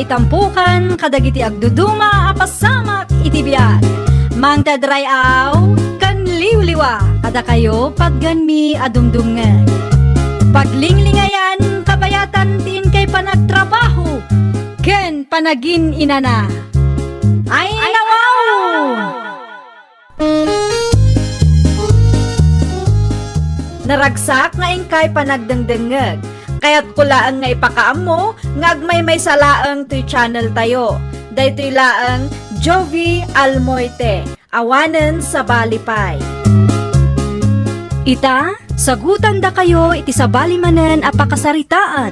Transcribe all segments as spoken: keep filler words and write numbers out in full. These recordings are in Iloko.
Tampukan kadagiti agduduma a pasamak iti biag. Mangted ray-aw ken liwliwa kadakayo patgenmi a dumdumngeg. Paglinglingayan kabayatan ti inkay panagtrabaho ken panagin-inana. Ay, nawaw! Naragsak nga inkay panagdengdengngeg. Kayatko laeng nga ipakaammo nga agmaymaysa laeng toy channel tayo. Daytoy laeng Jovi Almoite, awanen sabali pay. Ita, sagutandakayo iti sabali manen a pakasaritaan.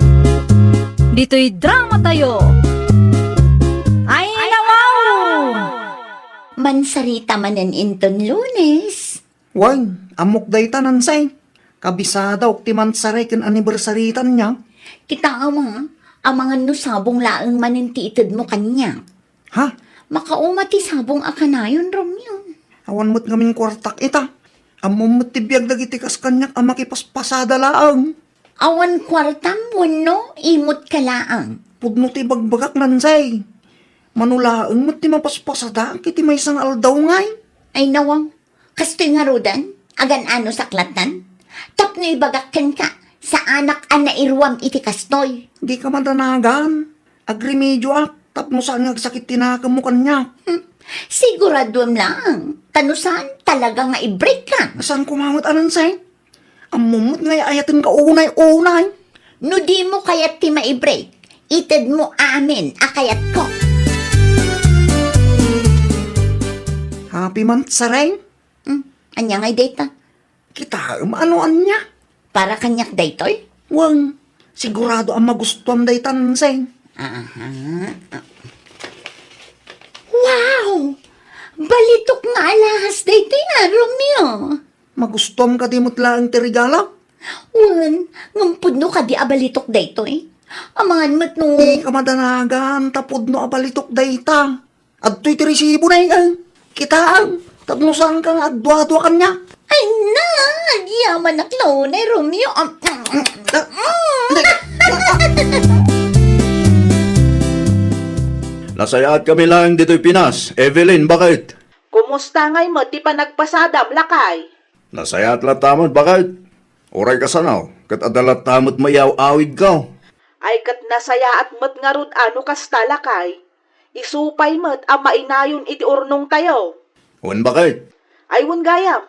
Ditoy drama tayo. Ay, nawaw! Mansarita manen inton Lunes. Wen, ammok dayta, Nansay. Kabisadaok ti mansaray ken annibersaritan niya. Kitaem, amangan no sabong laeng manen ti itedmo kaniak. Ha? Makauma ti sabong a kanayon, Romeo. Awan met ngamin kuartak ita. Ammom met ti biag dagiti kas kaniak a makipaspasada laeng. Awan kuartam wenno imot ka laeng. Pudno ti ibagbagak, Nansay. Mano laeng met ti mapaspasadak iti maysa nga aldaw ngay. Ay, nawaw. Kastoy ngaruden, agan-ano saklatan? Tapno ibagak kenka, saanak a nairuam iti kastoy. Dika madanagan. Agremedioak tapno saan nga agsakit ti nakemmo kaniak. Hmm. Siguraduem laeng, ta no saan, talaga nga i-break ka. Saan koma met, Nansay? Ammom met nga ay-ayatenka unay-unay. No dimo kayat ti maibreak, itedmo amin a kayatko. Happy month, sareng. Hmm, ania ngay dayta? Kitaem, ano ania? Para kaniak daytoy? Wen, sigurado a magustuam dayta, Nansay. Aha. Wow! Balitok nga alahas daytoy a, Romeo. Magustuam kadi met laeng ti regalo? Wen, ngem pudno kadi a balitok daytoy? Amangan met no. Dika madanagan ta pudno a balitok dayta. Adtoy ti resibo na, eh. Kitaem, tapno saanka nga agduadua kaniak. Ay na, agyamanak laeng, Romeo. Am, am, am, am. Ah, dika. Nasayaatkami laeng ditoy Pinas, Evelyn, baket. Kumusta ngay met ti panagpasadam, lakay? Nasayaat latta met, baket. Uray kasano, ket adda latta met maiyaw-awidko. Ay, ket nasayaat met ngarud a no kasta, lakay. Isu pay met a mainayon iti urnongtayo. Wen, baket. Ay, wen gayam.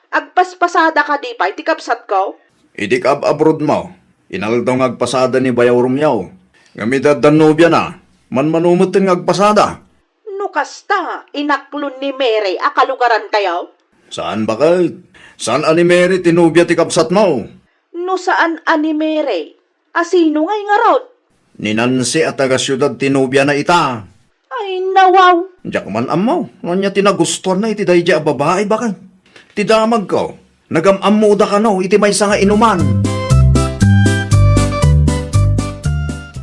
Agpaspasada kadi pay ti kabsatko? Idi kaab-abroadmo, inaldaw nga agpasada ni Bayaw Romeo. Ngem idi adda nobiana, manmano metten nga agpasada. No kasta, inaklon ni Mary a kalugarantayo? Saan, baket. Saan a ni Mary ti nobia ti kabsatmo? No saan a ni Mary, a sino ngay ngarud? Ni Nancy a taga-siudad ti nobiana ita. Ay, nawaw. Diak man ammo no ania ti nagustuanna iti daydiay a babai, baket. Ti damagko, nagam-ammoda kano iti maysa nga inuman.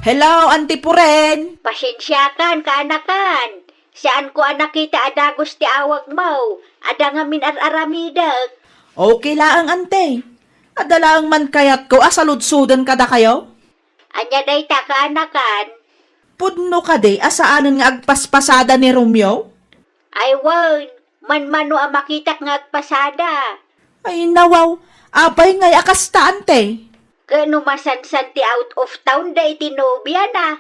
Hello, Auntie Puren. Pasensiakan, kaanakan. Saanko a nakita a dagus ti awagmo. Adda ngamin ar-aramidek. Okay laeng, Auntie. Adda laeng man kayatko a saludsoden kadakayo. Ania dayta, kaanakan? Pudno kadi a saanen nga agpaspasada ni Romeo? Ay wen, manmano a makitak nga agpasada. Ay, nawaw, apay ngay a kasta, Auntie? Ket no masansan ti out of town da iti nobiana.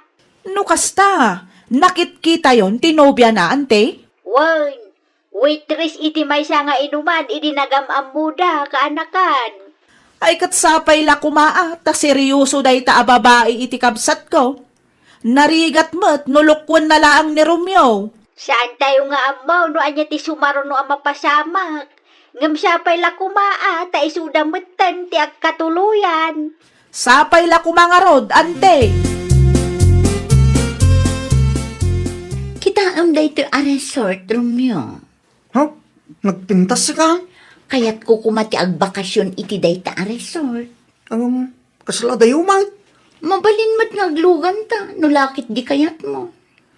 No kasta, nakitkitayon ti nobiana, Auntie? Wen, waitress iti maysa nga inuman idi nagam-ammoda, kaanakan. Ay, ket sapay la koma a, ta seryoso dayta a babai iti kabsatko. Narigat met no lukuenna laeng ni Romeo. Saantayo nga ammo no ania ti sumaruno a mapasamak. Ngem sapay la koma a, ta isuda metten ti agkatuloyan. Sapay la koma ngarud, Auntie. Kitaem daytoy a resort, Romeo. Ha? Nagpintas ka? Kayatko koma ti agbakasyon iti dayta a resort. Ngem, kasla adayo met? Mabalin met nga agluganta, no lakit di kayatmo.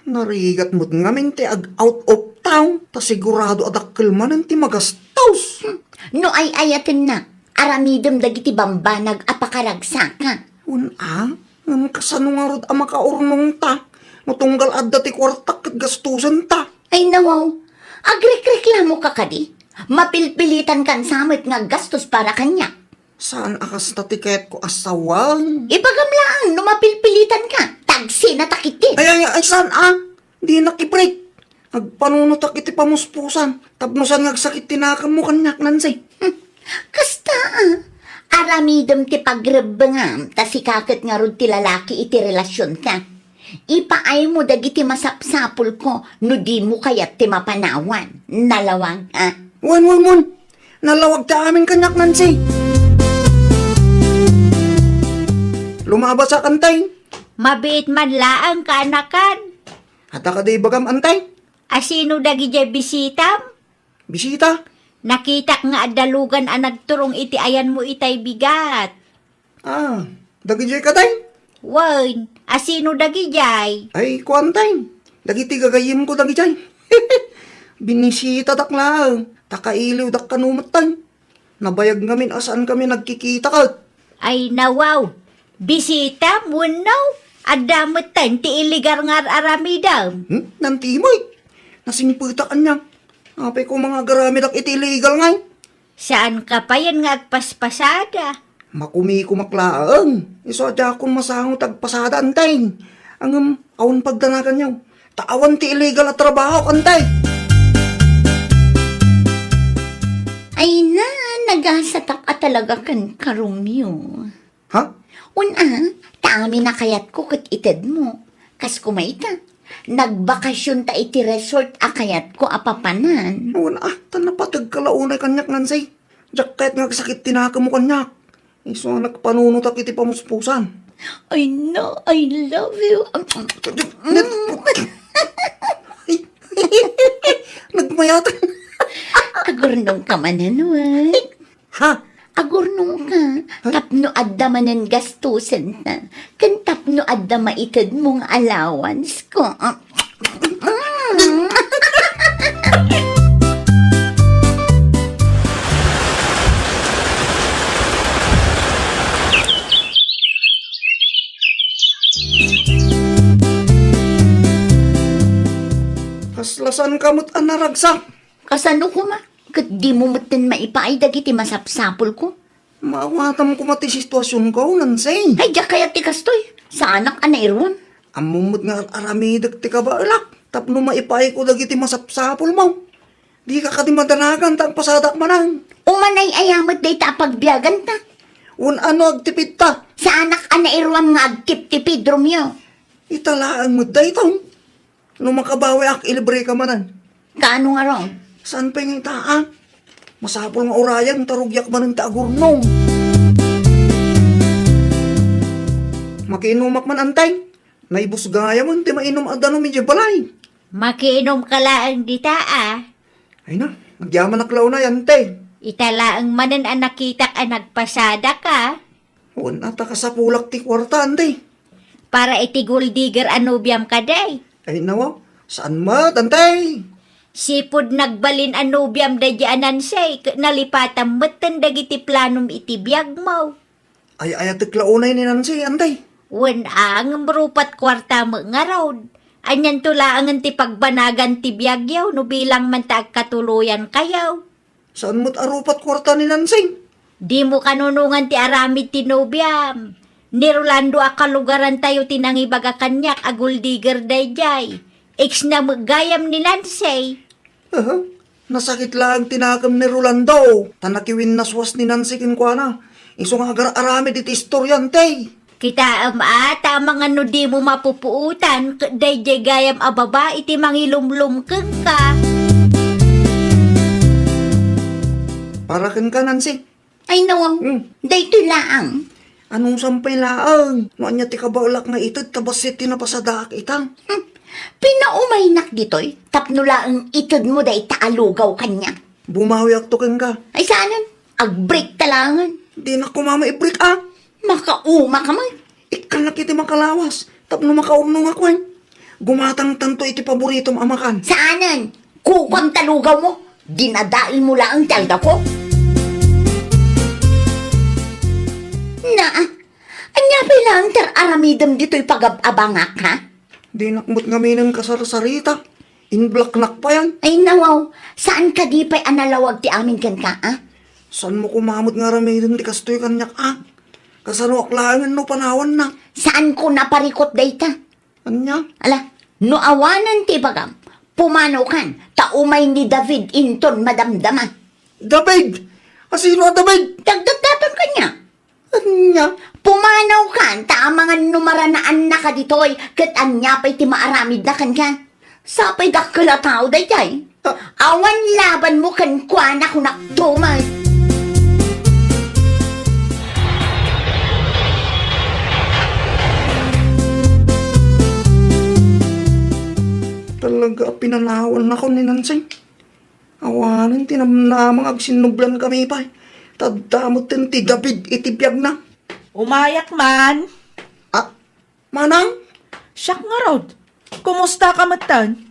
Narigat met ngamin ti ag-out of town, ta sigurado a dakkel manen ti magastos. Hmm. No ay-ayatennak, aramidem dagiti bambanag a pakaragsaka. Wen a, ngem kasano ngarud a makaurnongta? Matunggal adda ti kuartak ket gastusenta. Ay, nawaw. Agrikreklamoka kadi? Mapilpilitankan sa met nga aggastos para kaniak. Saan a kasta ti kayatko a sawang? Ibagam laeng no mapilpilitanka. Tagsinata ketdin. Ay, ay, ay, saan a? Dinak ibreak. Agpanunotak iti pamuspusan. Tapno saan nga agsakit ti nakemmo kaniak, Nancy. Hmm. Kasta, a. Aramidem ti pagrebbengam, ta sika ket ngarud ti lalaki iti relasionta. Ipaaymo dagiti masapsapulko no dimo kayat ti mapanawan. Nalawag, a. Wen, wen, wen. Nalawag ti amin kaniak, Nancy. Lumabas a, Antay. Mabiit man laeng, kaanakan. Adda kadi ibagam, Antay? Asino dagidiay bisitam? Bisita? Nakitak nga adda lugan a nagturong iti ayanmo itay bigat. Ah, dagidiay kadi? Wen, asino dagidiay? Ay, kuan tay. Dagiti gagayyemko dagidiay. Binisitadak laeng, ta kailiwdak kano met tay. Nabayag ngamin a saankami nagkikita ket. Ay, nawaw. Bisitam wenno? Adda met tay ti illegal nga ar-aramidem. Hmm? Nantimek. Nasingpetak ania. Apay ko nga agaramidak iti illegal ngay? Saanka payen nga agpaspasada? Makumikumak laeng. Isu a diakon masango ti agpasada, Antay. Ngem, awan pagdanaganyo. Ta awan ti illegal a trabaho, Antay. Ay na, nagasatak a talaga kenka, Romeo. Ha? Wen a, ta amin a kayatko ket itedmo. Kas kumayta, nagbakasionta iti resort a kayatko a papanan. Wen a, ta napategka la unay kaniak, Nancy. Diak kayat nga agsakit ti nakemmo kaniak. Isu a nagpanunotak iti pamuspusan. I know, I love you. Nagmayat. Agurnongka manen, wen. Ha? Agurnongka, ay, tapno adda manen gastusenta, ken tapno adda maitedmo nga allowance ko. Kasla saanka met a naragsak. Kasano koma? Ket dimo metten maipaay dagiti masapsapulko? Maawatam koma ti situasionko, Nancy. Ay, diak kayat ti kastoy. Saanak a nairuam. Ammom met nga ar-aramidek ti kabaelak tapno maipaayko dagiti masapsapulmo. Dika kadi madanagan ta agpasadak manen. Umanay aya met dayta a pagbiaganta? Wen a no agtipidta? Saanak a nairuam nga agtiptipid, Romeo. Ita laeng met daytoy. No makabawiak, ilibreka manen. Kaano ngarud? Saan pay nga ita, a? Masapul nga urayan ta rugiak manen ti agurnong. Makiinumak man, Antay. Naibus gayamen ti mainum a danum idiay balay. Makiinumka laeng dita, a. Ay na, agyamanak la unay, Antay. Ita laeng manen a nakitak a nagpasadak, a. Wen a, ta kasapulak ti kuarta, Antay. Para iti gold digger a nobiam kadi? Ay, nawa, saan met, Antay? Sipud nagbalin a nobiam daydiay a Nancy, ket nalipatam metten dagiti planom iti biagmo. Ay-ayatek la unay ni Nancy, Antay. Wen a, ngem rupat kuarta met ngarud. Anianto laengen ti pagbanagan ti biagyo no bilang man ta agkatuloyankayo? Saan met a rupat kuarta ni Nancy? Dimo kanunongan ti aramid ti nobiam. Ni Rolando a kalugarantayo ti nangibaga kaniak a gold digger daydiay. Ex na met gayam ni Nancy. Aha. Nasakit laeng ti nakem ni Rolando, ta nakiwinnaswas ni Nancy kenkuana. Isu nga agar-aramid iti istorya, Antay. Kitaem a, ta amangan no dimo mapupuotan ket daydiay gayam a babai ti mangilumlom kenka. Para kenka, Nancy. Ay, nawa. Hmm. Daytoy laeng. Anong sampay laeng? No ania ti kabaelak nga ited ta bassit ti napasadaak ita? Hmm. Pinaumaynak ditoy tapno laeng itedmo dayta a lugaw kaniak. Bumawiakto kenka. Ay, saanen? Agbreak ta laengen. Dinak koma maibreak, a. Makauma ka man. Ikkanak iti makalawas tapno makaurnongak, wen. Gumatangtanto iti paboritom a makan. Saanen? Kukuam ta lugawmo. Dinadaelmo laeng ti aldawko. Naa, ania pay laeng ti ar-aramidem ditoy pagab-abangak, ha? Dinak met ngaminen kasarsarita. Inblaknak payan. Ay, nawaw, saan kadi pay a nalawag ti amin kenka, a? Saanmo koma met nga aramiden ti kastoy kaniak, a? Kasanoak laengen no panawanna? Saanko naparikut dayta? Ania? Ala, no awanen ti ibagam, pumanawkan, ta umay ni David inton madamdama. David? Asino a David? Dagdagdaton kaniak. Ania? Pumanawkan, ta amangan no maranaannaka ditoy, ket ania pay ti maaramidna kenka? Sapay dakkel a tao daydiay. Ah. Awan labanmo kenkuana, kunak tumas. Talaga a pinanawannakon ni Nancy. Awanen ti namnama nga agsinnublaankami pay. Ta adda metten ti David iti biagna. Umayak man. Ah, Manang? Siak ngarud. Kumustaka metten?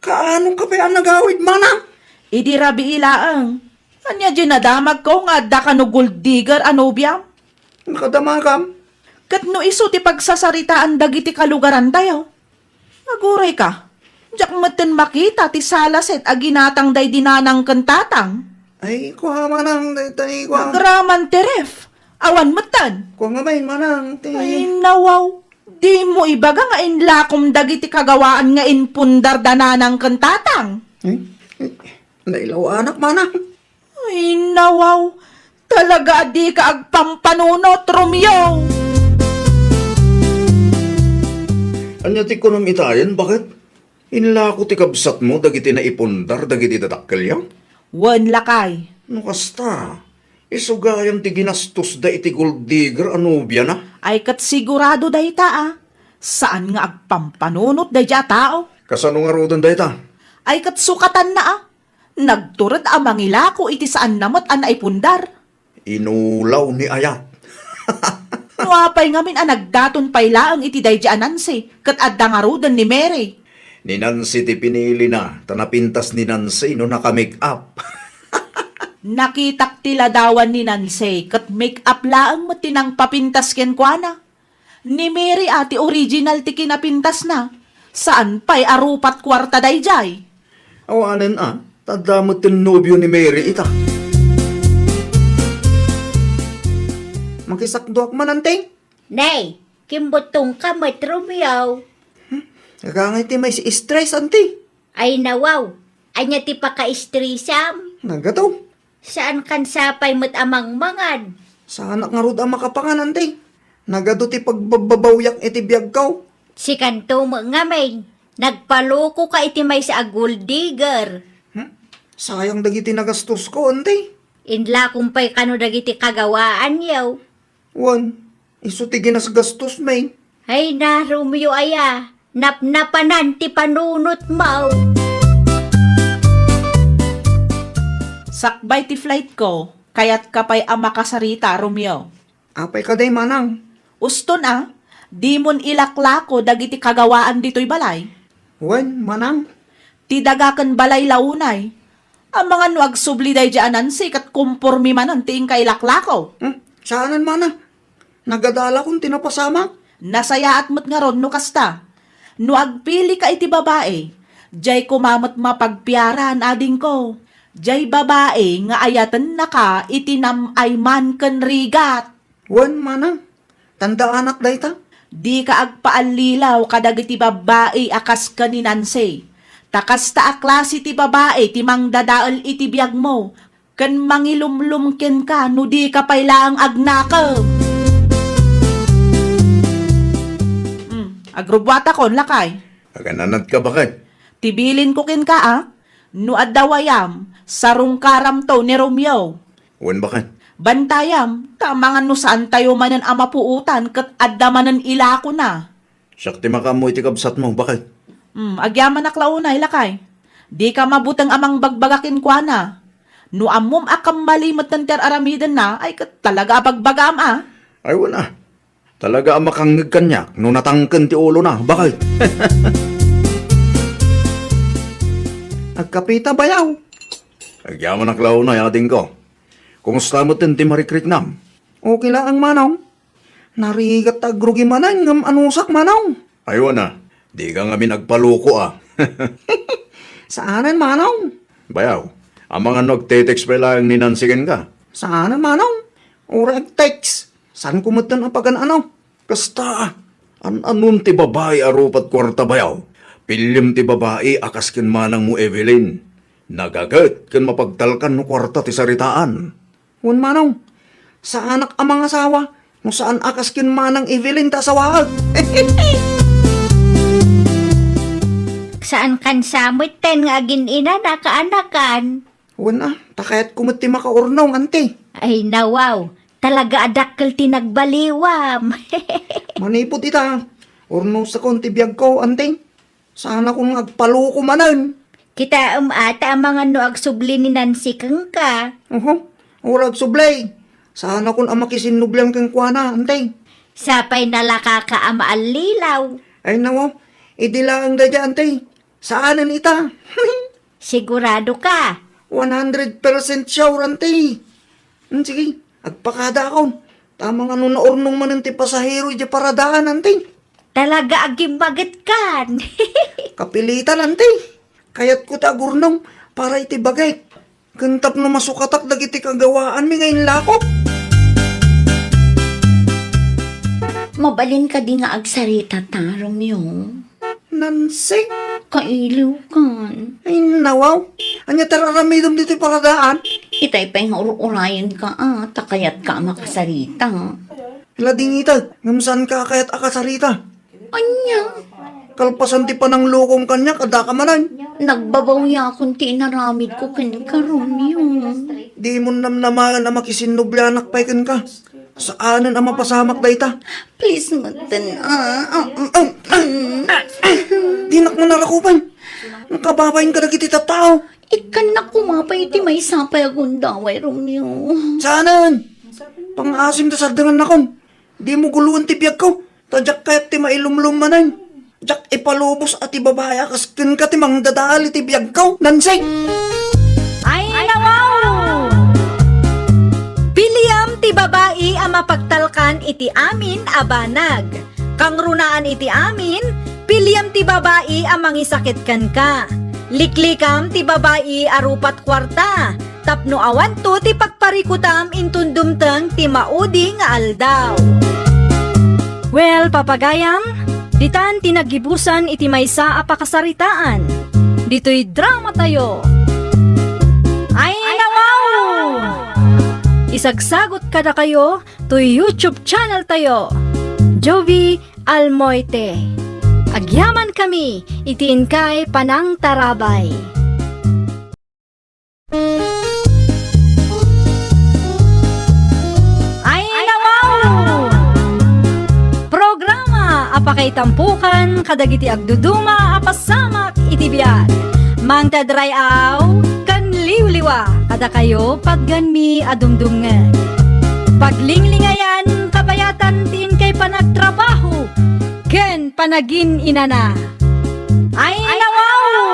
Kaanoka pay a nagawid, Manang? Idi rabii laeng. Ania diay nadamagko nga adda kano gold digger a nobiam? Nakadamagam? Ket no isu ti pagsasaritaan dagiti kalugarantayo, agurayka, diak metten makita ti salaset a ginatang daydi nanang ken tatang. Ay, kua, Manang, dayta, ay, kua. Agraman ti ref. Awan metten. Kua ngamin, Manang, ti Ay, nawaw. Dimo ibaga nga inlakom dagiti kagawaan nga impundar da nanang ken tatang. Eh? Eh, nailawanak, Manang. Ay, nawaw. Talaga a dika agpampanunot, Romeo. Ania ti kunam itayen, baket? Inlako ti kabsatmo dagiti naipundar dagiti dadakkelyo? Wen, lakay. No kasta, isu gayam ti ginastosda iti gold digger a nobiana? Ay, ket sigurado dayta, a. Saan nga agpampanunot daydiay a tao. Kasano ngaruden dayta? Ay, ket sukatanna, a. Nagtured a mangilako iti saanna met a naipundar. Inulaw ni Ayat. No apay ngamin a nagdaton pay laeng iti daydiay a Nancy, ket adda ngaruden ni Mary? Ni Nancy ti pinilina, ta napintas ni Nancy no naka-make-up. Nakitak ti ladawan ni Nancy, ket make-up laeng met ti nangpapintas kenkuana. Ni Mary a ti original ti kinapintasna. Saan pay a rupat kuarta daydiay. Awanen a, ta adda met ti nobio ni Mary ita. Makisakduak man, anti? Nay, kimbuttongka met, Romeo. Hmm? Agangay ti may si stress, anti? Ay, nawaw. Ania ti paka-stressam? Nagado. Saan kan sapay met a mangmangad? Saanak ngarud a makapangan, anti? Nagado ti pagbababawyak iti biagko. Sikanto met ngamin, nagpalokoka iti maysa a gold digger. Hmm? Sayang dagiti nagastosko, anti? Inlakom pay kano dagiti kagawaanyo. Wen, isu ti ginasgastos, May. Ay na, Romeo aya, napnapanan ti panunotmo. Sakbay ti flightko, kayatka pay a makasarita, Romeo. Apay kadi, Manang? Uston a, dimon ilaklako dagiti kagawaan ditoy balay. Wen, Manang. Ti daga ken balay la unay. Amangan no agsubli daydiay a Nancy ket kompormi manen ti inka ilaklako. Hmm, saanen, Mana. Nagadalakon ti napasamak. Nasayaat met ngarud no kasta. No agpilika iti babai, diay koma met mapagpiaran, adingko. Diay babai nga ayatennaka iti nam-ay man ken rigat. Wen, Mana. Tandaanak dayta. Dika agpaallilaw kadagiti babbai a kas ken ni Nancy. Ta kasta a klase ti babai ti mangdadael iti biagmo ken mangilumlom kenka no dika pay laeng agnakem. Hmm, agrubbuatakon, lakay. Agananatka, baket? Ti bilinko kenka, a, no adda wayam, sarungkaramto ni Romeo. Wen, baket. Bantayam, ta amangan no saantayo manen a mapuotan ket adda manen ilakona. Siak ti makaammo iti kabsatmo, baket. Hmm, agyamanak la unay, lakay. Dika mabuteng a mangbagbaga kenkuana. No ammom a kammali met ti ar-aramidenna, ay ket talaga a bagbagaam, a. Ay, wen a. Talaga a makangngeg kaniak no natangken ti ulona, baket. Agkapita, bayaw. Agyamanak la unay, adingko. Kumusta met ti marikriknam? Okay laeng, Manong. Narigat ta agrugi manen ngem anusak, Manong. Ay, wen a. Dika ngamin agpaluko, a. Saanen, manong. Bayaw, amangan no agte-text pay laeng ni Nancy kenka? Saanen, manong. Uray agtext. Saanko metten a pagan-ano? Kasta, an-anon ti babai a rupat kuarta, bayaw? Piliem ti babai a kas ken manangmo, Evelyn. Nagaget ken mapagtalkan no kuarta ti saritaan. Wen, manong, saanak a mangasawa no saan a kas ken manang Evelyn ta asawaek. Saan kan sa metten nga agin-ina na kaanakan? Wen a, ta kayatko met ti makaurnong, anti. Ay, nawaw. Talaga a dakkel ti nagbaliwam. Manipud ita, urnosakon ti biagko, anti. Saanakon nga agpaluko manen. Kitaem a ta amangan no agsubli ni Nancy kenka. Oho, uray agsubli. Saanakon a makisinnublian kenkuana, anti. Sapay nalakaka a maallilaw. Ay, nawaw. Idi laeng daydiay, anti. Saanen ita. Sigurado ka? One hundred percent sure, anti. Hmm, sige, agpakadaakon. Ta amangan no naurnong manen ti pasahero idiay paradaan, anti. Talaga a gimmagetkan. Kapilitan, anti. Kayatko ti agurnong para iti bagik. Ken tapno masukatak dagiti kagawaanmi nga inlakok. Mabalin kadi nga agsarita ta, Romeo? Nancy? Kailiwkan. Ay, nawaw. Ania ti ar-aramidem ditoy paradaan? Itay pay nga ur-urayenka, a, ta kayatka a makasarita. Ladingita, ngem saanka a kayat a kasarita. Ania? Kalpasan ti pananglukom kaniak, addaka manen. Nagbabawiakon ti inaramidko kenka, Romeo. Dimon namnamaen a makisinnublianak pay kenka. Saanen a mapasamak dayta. Please, metten, a, a, a, a, a. Dinak manarakupan. Nakababain kadagiti tattao. Ikkannak koma pay iti maysa pay a gundaway, Romeo. Saanen? Pangaasim ta sardengannakon. Dimo guloen ti biagko. Ta diak kayat ti mailumlom manen. Diak ipalubos a ti babai a kas kenka ti mangdadael iti biagko, Nancy! Ay, nawaw! Piliam ti babai a mapagtalkan iti amin a banag. Kangrunaan iti amin, piliam ti babai a mangisakit kenka. Liklikam ti babai a rupat kuarta. Tapno awanto ti pagparikutam inton dumteng ti maudi nga aldaw. Well, papagayam, ditan ti naggibusan iti maysa a pakasaritaan. Ditoy dramatayo. Ay, nawaw! Isagsagot kadakayo toy YouTube channel tayo, Jovie Almoite. Agyamankami iti inkay panangtarabay. Ay, nawaw! Programa a pakaitampokan kadagiti agduduma a pasamak iti biag. Mangted ray-aw ken liwliwa kadakayo patgenmi a dumdumngeg. Paglinglingayan, kabayatan ti inkay panagtrabaho ken panagin-inana. Ay, nawaw!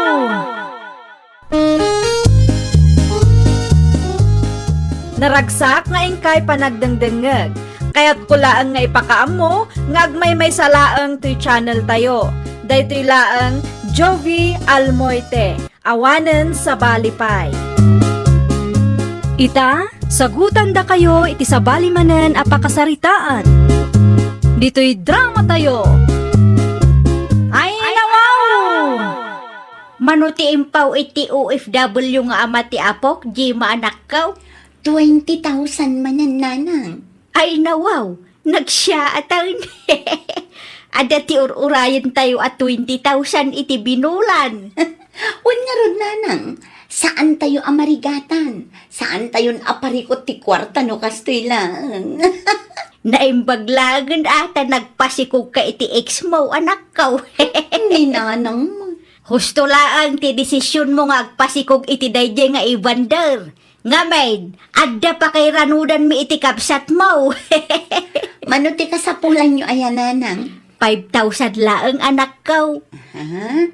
Naragsak nga inkay panagdengdengngeg. Kayatko laeng nga ipakaammo nga agmaymaysa laeng toy channel tayo. Daytoy laeng Jovie Almoite, awanen sabali pay. Ita, sagutandakayo iti sabali manen a pakasaritaan. Ditoy dramatayo. Ay, nawaw! Mano ti impaw iti O F W nga ama ti apok, Gemma, anakko? Twenty thousand manen, nanang. Ay, nawaw, nagsiaatan. Adda ti ur-urayentayo a twenty thousand iti binulan. Wen ngarud, nanang, saantayo a marigatan. Saantayon a parikut ti kuarta no kastoy laeng. Naimbag laengen a ta nagpasikogka iti ex mo, anakko. Ni nanang. Husto laeng ti desisionmo nga agpasikog iti daydiay nga Evander. Ngamin, adda pakiranudanmi iti kabsatmo. Mano ti kasapulanyo aya, nanang? Five thousand laeng, anakko. Ha?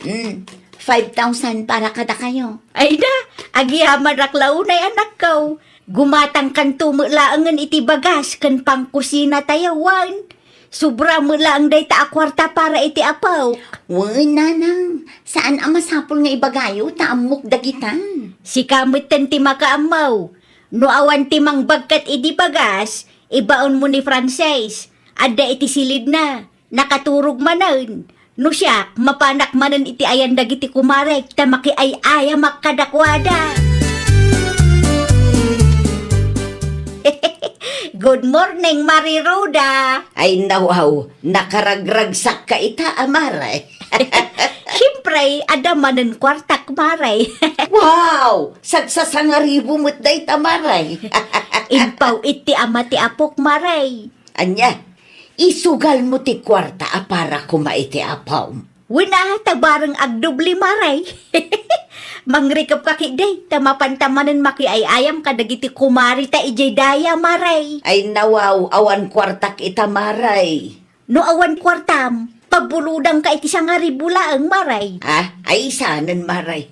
Mm, five thousand para kadakayo. Ay na, agyamanak la unay, anakko. Gumatangkanto met laengen iti bagas ken pangkusina tayo, wen. Sobra met laeng dayta a kuarta para iti apok. Wen, nanang, saan a masapul nga ibagayo ta ammok dagitan. Sika metten ti makaammo. No awan ti mangbagkat idi bagas, ibaonmo ni Francis. Adda iti silidna. Nakaturog manen. No siak, mapanak manen iti ayan dagiti kumarek ta makiay-ayamak kadakuada. Good morning, Mari Ruda. Ay, nawaw, nakaragragsakka ita a, Mare. Siyempre, adda manen kuartak, Mare. Wow! Sagsasangaribo met dayta, Mare. Impaw-it ti ama ti apok, Mare. Ania, isugalmo ti kuarta a para koma iti apom. Wen a, ta bareng agdubli, Mare. Mangrikepka ketdi, ta mapanta manen makiay-ayam kadagiti kumarita idiay daya, Mare. Ay, nawaw, awan kuartak ita, Mare. No awan kuartam, pabulodangka iti sangaribu laeng, Mare. Ah, ay, sanen, Mare.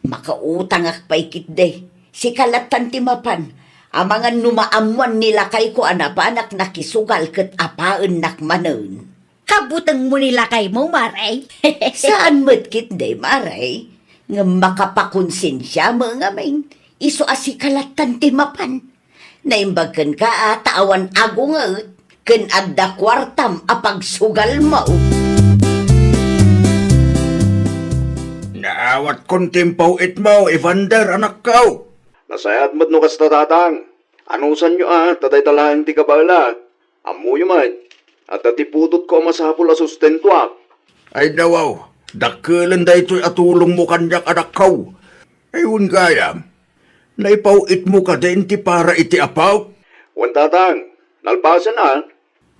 Makautangak pay ketdi. Sika lattan ti mapan. Amangan no maammoan ni lakayko a napanak nakisugal ket apaennak manen. Kabutengmo ni lakaymo, Mare. Saan met ketdi, Mare. Ngem makapakonsensiamo ngamin, isu a sika lattan ti mapan. Naimbag kenka a ta awan agunget, ken adda kuartam a pagsugalmo. Naawatkon ti impaw-itmo, Evander, anakko. Nasayaat met no kasta, tatang. Anusanyo a, ta dayta laeng ti kabaela. Ammoyo met, adda ti putotko a masapul a sustentuak. Ay, nawaw, dakkelen daytoy a tulongmo kaniak, anakko. Ay, wen gayam, naipaw-itmo kadin ti para iti apok? Wen, tatang, nalpasen a.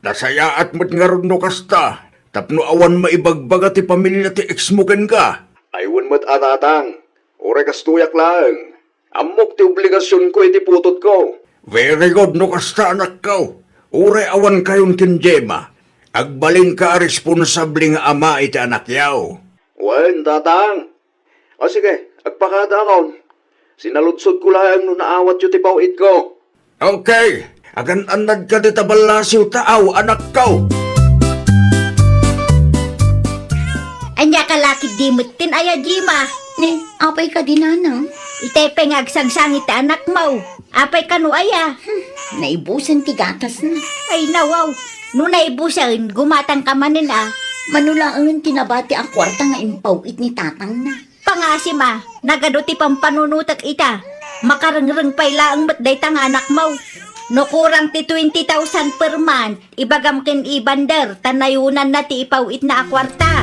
Nasayaat met ngarud no kasta, tapno awan maibagbaga ti pamilia ti eksmo kenka. Ay, wen met a, tatang, uray kastoyak laeng. Ammok ti obligasionko iti putotko. Very good no kasta, anakko. Uray awankayon ken Gemma, agbalinka a responsable nga ama iti anakyo. Wen, tatang. O sige, agpakadaakon. Sinaludsodko laeng no naawatyo ti paw-itko. Okay, agan-annadka dita ballasiw taaw, anakko. Ania ka lakid di metten aya, Gemma? Ni, apay kadi, nanang? Itay pay nga agsangsangit ti anakmo. Apay kano aya? Hmm, naibusen ti gatasna. Ay, nawaw. No naibusen, gumatangka manen a. Mano laengen ti nabati a kuarta nga impaw-it ni tatangna. Pangasim a, nagadu ti pampanunotek ita. Makarengreng pay laeng met dayta nga anakmo. No kurang ti twenty thousand per month, ibagam ken Evander, ta nayonanna ti ipaw-itna a kuarta.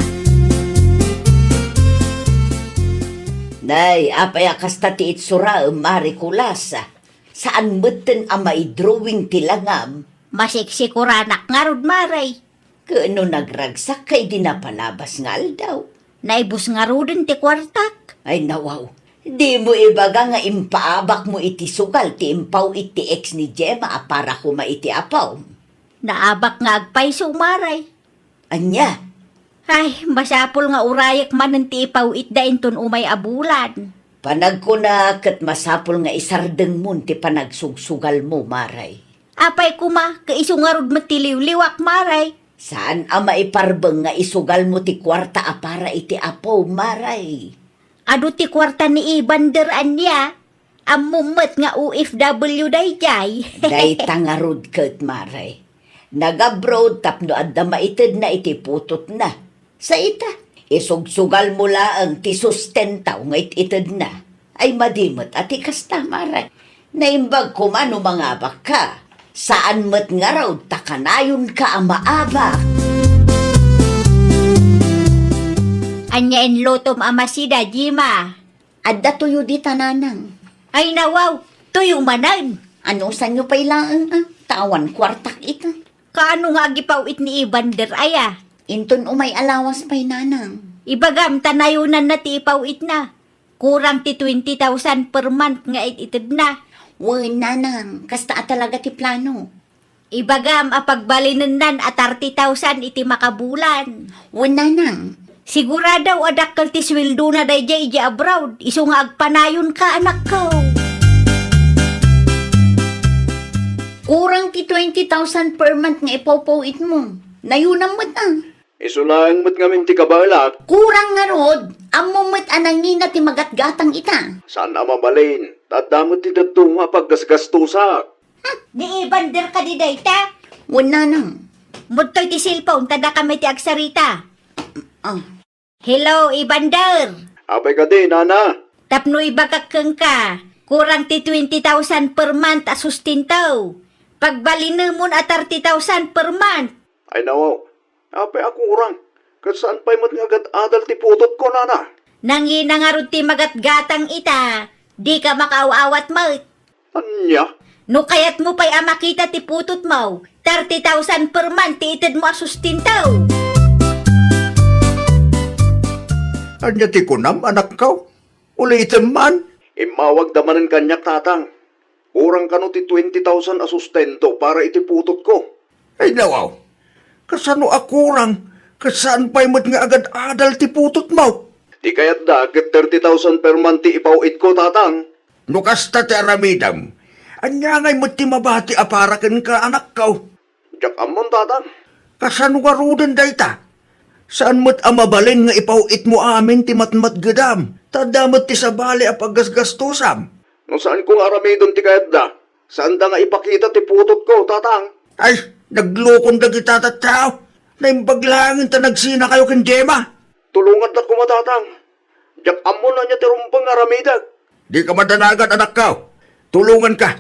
Nay, apay a kasta ti itsuraem, Mari Kulas? Saan metten a maidrawing ti langam? Masiksikuranak ngarud, Mare. Ket no nagragsakka idi napalabas nga aldaw? Naibus ngaruden ti kuartak. Ay, nawaw. Dimo ibaga nga impaabakmo iti sugal ti impaw-it ti ex ni Gemma a para koma iti apom. Naabak nga agpayso, Mare. Ania? Ay, masapul nga urayek manen ti ipaw-itda inton umay a bulan. Panagkuna ket masapul nga isardengmon ti panagsugsugalmo, Mare. Apay koma, ket isu ngarud met ti liwliwak, Mare. Saan a maiparbeng nga isugalmo ti kuarta a para iti apo, Mare. Adu ti kuarta ni Evander ania? Ammom met nga O F W daydiay. Dayta ngarud ket, Mare. Nag-abroad tapno adda maitedna iti putotna. Sa ita, isugsugalmo laeng ti sustentaw nga it-itedna. Ay, madi met a ti kasta, Mare. Naimbag koma no mangabakka. Saan met ngarud ta kanayonka a maabak. Ania inlutom a masida, Gemma? Adda tuyo dita, Nanang. Ay, nawaw, tuyo manen. Anusanyo pay laeng a, ta awan kuartak ita. Kaano nga agipaw-it ni Evander aya? Inton umay a lawas pay, Nanang. Ibagam ta nayonanna ti ipaw-itna. Kurang ti twenty thousand per month nga it-itedna. Wen, Nanang, kasta a talaga ti plano. Ibagam a pagbalinennan a thirty thousand iti makabulan. Wen, Nanang. Sigurado a dakkel ti sueldona daydiay idiay abroad, isu nga agpanayonka, anakko. Kurang ti twenty thousand per month nga ipawpaw-itmo. Nayunam met a. Isu laeng met ngamin ti kabaelak. Kurang ngarud, ammom met a nangina ti magatgatang ita. Saan a mabalin, ta adda met ti dadduma a paggasgastosak. Ni Evander kadi dayta? Wen, nanang. Mudtoy ti cellphone, ta daka met ti agsarita. Ah. Hello, Evander. Apay kadi, nana? Tapno ibagak kenka, kurang ti twenty thousand per month a sustento. Pagbalinemon a thirty thousand per month. Ay, nawaw. Apay a kurang? Ket saan pay met nga agad-adal ti putotko, nana? Nangina ngarud ti magatgatang ita, dika makaaw-awat met. Ania? No kayatmo pay a makita ti putotmo, thirty thousand per month ti itedmo a sustento. Ania ti kunam, anakko? Ulitem man. Immawagda manen kaniak, tatang. Kurang kano ti twenty thousand a sustento para iti putotko. Ay, nawaw. Kasano a kurang? Ket saan pay met nga agad-adal ti putotmo? Ti kayatda ket thirty thousand per month ti ipaw-itko, tatang. No kasta ti aramidem, ania ngay met ti mabati a para kenka, anakko? Diak ammon, tatang. Kasano ngaruden dayta? Saan met a mabalin nga ipaw-itmo amin ti matmatgedam, ta adda met ti sabali a paggasgastosam. No saanko nga aramiden ti kayatda, saanda nga ipakita ti putotko, tatang. Ay, naglukon dagita tattao. Naimbag laengen ta nagsinakayo ken Gemma. Tulongandak koma, tatang. Diak ammo no ania ti rumbeng nga aramidek. Dika madanagan, anakko. Tulonganka.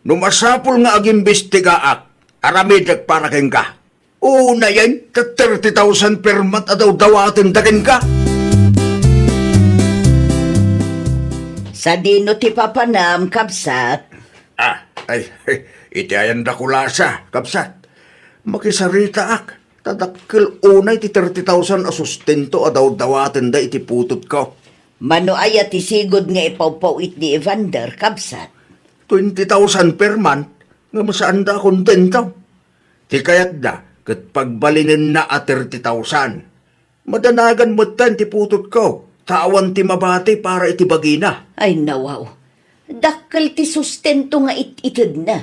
No masapul nga agimbestigaak, aramidek para kenka. Unayen, ta thirty thousand per month a dawdawatenda kenka. Sadino ti papanam, kabsat? Ah, ay, ay, iti ayan dakulasa, kabsat. Makisaritaak, ta dakkel unay ti thirty thousand a sustento a dawdawatenda iti putotko. Mano aya ti sigud nga ipawpaw-it ni Evander, kabsat? Twenty thousand per month, ngem saanda a kontento. Ti kayatda, ket pagbalinenna a thirty thousand. Madanagan metten ti putotko, ta awan ti mabati para iti bagina. Ay, nawaw. Dakkel ti sustento nga it-itedna.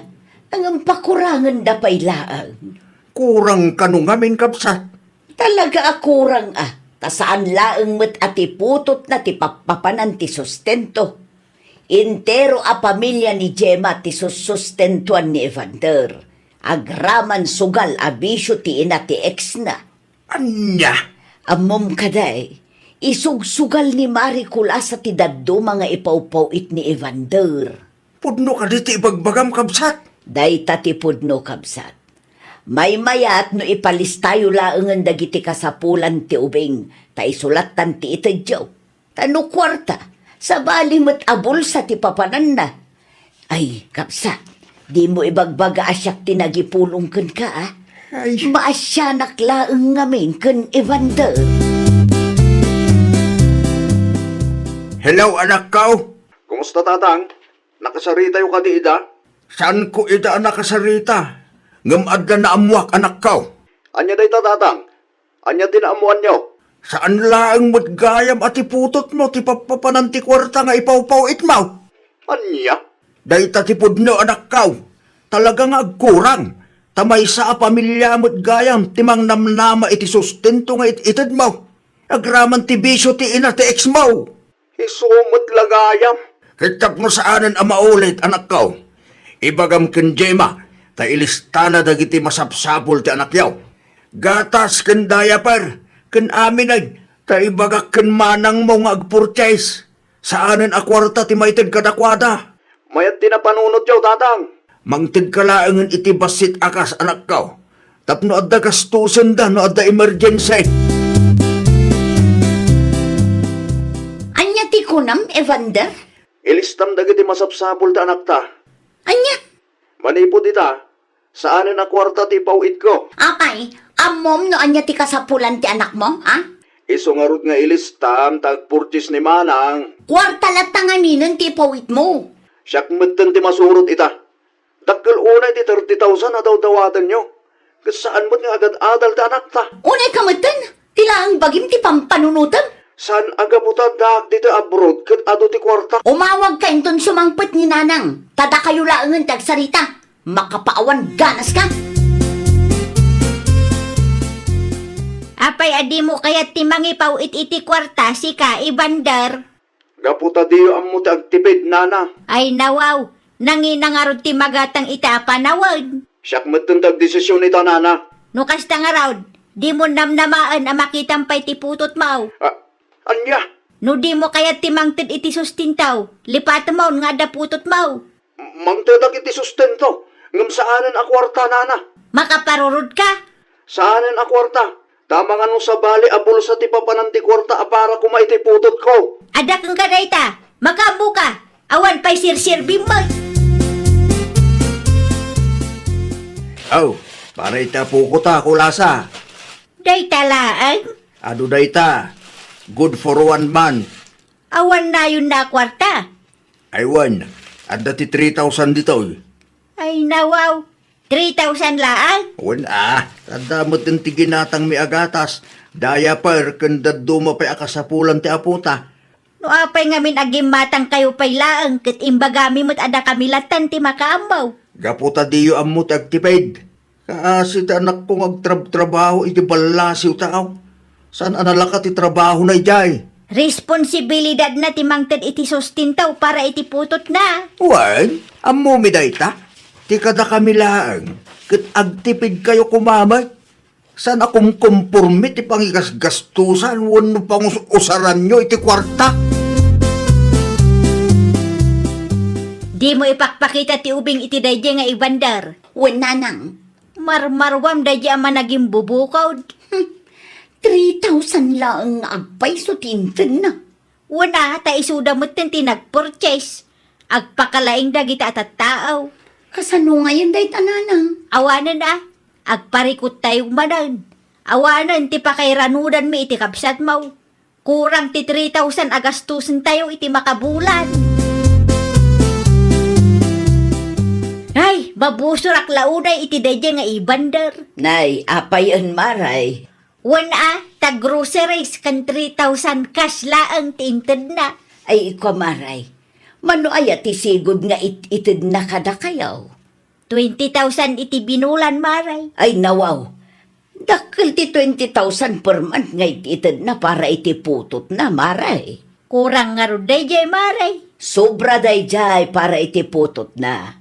Ngem pakurangenda pay laeng. Kurang kano ngamin, kabsat? Talaga a kurang a, ta saan laeng met a ti putotna ti pappapanan ti sustento. Entero a pamilia ni Gemma ti sussustentuan ni Evander. Agraman sugal a bisio ti ina ti ex-na. Ania? Ammom kadi, isugsugal ni Mari Kulasa ti dadduma nga ipawpaw-it ni Evander. Pudno kadi ti ibagbagam, kabsat? Dayta ti pudno, kabsat. Maymayat no ipalistayo laengen dagiti kasapulan ti ubing, ta isulattan ti itedyo. Ta no kuarta, sabali met a bulsa ti papananna. Ay, kabsat, dimo ibagbaga a siak ti nagipulong kenka, a? Ay. Maasianak laeng ngamin ken Evander. Hello, anakko. Kumusta, tatang? Nakasaritayo kadi ida? Saanko ida a nakasarita, ngem adda naammoak, anakko. Ania dayta, tatang? Ania ti naammoanyo? Saan laeng met gayam a ti putotmo ti pappapanan ti kuarta nga ipawpaw-itmo. Ania? Dayta ti pudno, anakko. Talaga nga agkurang. Ta maysa a pamilia met gayam ti mangnamnama iti sustento nga it-itedmo. Agraman ti bisio ti ina ti ex-mo. Isu met la gayam. Ket tapno saanen a maulit, anakko, ibagam ken Gemma, ta ilistana dagiti masapsapul ti anakyo. Gatas ken diaper, ken aminen, ta ibagak ken manangmo nga agpurchase. Saanen a kuarta ti maited kadakuada. Mayat ti napanunotyo, tatang. Mangtedka laengen iti bassit a kas, anakko, tapno adda gastosenda no adda emergency. Ania ti kunam, Evander? Ilistam dagiti masapsapul ti anakta. Ania? Manipud ita, saanen a kuarta ti ipaw-itko. Apay, ammom no ania ti kasapulan ti anakmo, a? Isu ngarud nga ilistam ta agpurchase ni manang. Kuarta latta ngaminen ti ipaw-itmo. Siak metten ti masurot ita. Dakkel unay ti thirty thousand a dawdawatenyo. Ket saan met nga agad-adal ti anakta. Unay ka metten, ti laeng bagim ti pampanunotem. Saan a gapu ta addaak ditoy abroad ket adu ti kuarta. Umawagka inton sumangpet ni nanang, ta dakayo laengen ti agsarita. Makapaawan ganas ka. Pay a dimo kayat ti mangipaw it iti kuarta, sika, Evander? Gapu ta diyo ammo ti agtipid, nana. Ay, nawaw, nangina ngarud ti magatang ita a panawen. Siak metten ti agdesision ita, nana. No kasta ngarud, dimo namnamaen a makitam pay ti putotmo. A-, ania? No dimo kayat ti mangted iti sustento, lipatemon nga adda putotmo. Mangtedak iti sustento, ngem saanen a kuarta, nana. Makaparurodka? Saanen a kuarta. Dama nga no sabali a bulsa ti papanan ti kuarta a para koma iti putotko. Adda kenka dayta, makaammoka, awan pay sirserbim met. Aw, para iti apoko ta, Kulasa. Dayta laeng? Adu dayta, good for one month. Awan nayonna a kuarta? Ay wen, adda ti three thousand ditoy. Ay, nawaw, three thousand laeng? Wen a, adda met ti ginatangmi a gatas, diaper, ken dadduma pay a kasapulan ti apota. No apay ngamin a gimmatangkayo pay laeng ket imbagami met a dakami lattan ti makaammo? Gapu ta diyo ammo ti agtipid. Kaasi ti anakko nga agtrabtrabaho iti ballasiw ta, aw. Saan a nalaka ti trabahona idiay? Responsibilidadna ti mangted iti sustento para iti putotna. Wen, ammomi dayta. Ti kadakami laeng, ket agtipidkayo koma met. Saan a kumkomporme ti pangigasgastosan wenno pangus-usaranyo iti kuarta. Dimo ipakpakita ti ubing iti daydiay nga Evander. Wen, nanang. Marmaruam daydiay a managimbubukod. Hmm. Three thousand laeng nga agpayso ti intedna. Wen a, ta isuda metten ti nagpurchase. Agpakalaing dagita a tattao. Kasano ngayen dayta, nanang? Awanen a, agparikuttayo manen. Awanen ti pakairanudanmi iti kabsatmo. Kurang ti three thousand a gastosentayo iti makabulan. Ay, mabusorak la unay iti daydiay nga Evander. Nay, apayen, Maray? Wen a, ta groceries ken three thousand cash laeng ti intedna. Ay, ikua, Maray. Mano aya ti sigud nga it-itedna kadakayo? Twenty thousand iti binulan, Maray. Ay, nawaw. Dakkel ti twenty thousand per month nga it-itedna para iti putotna, Maray. Kurang ngarud daydiay, Maray. Sobra daydiay para iti putotna.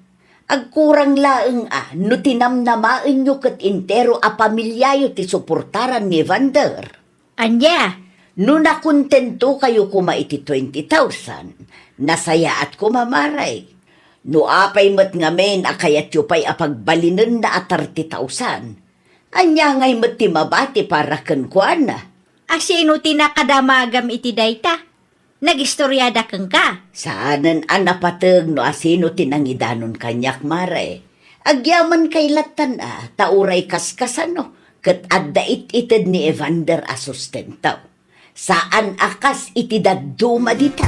Agkurang laeng a no tinamnamaenyo ket entero a pamiliayo ti suportaran ni Evander. Ania? No nakontentokayo koma iti twenty thousand, nasayaat koma, Maray. No apay met ngamin a kayatyo pay a pagbalinenna a thirty thousand, ania ngay met ti mabati para kenkuana? A sino ti nakadamagam iti dayta? Nagistoriada kenka? Saanen a napateg no asino ti nangidanon kaniak, Maray. Agyaman kay lattan a, ta uray kaskasano, ket adda it-ited ni Evander a sustento. Saan a kas iti dadduma dita.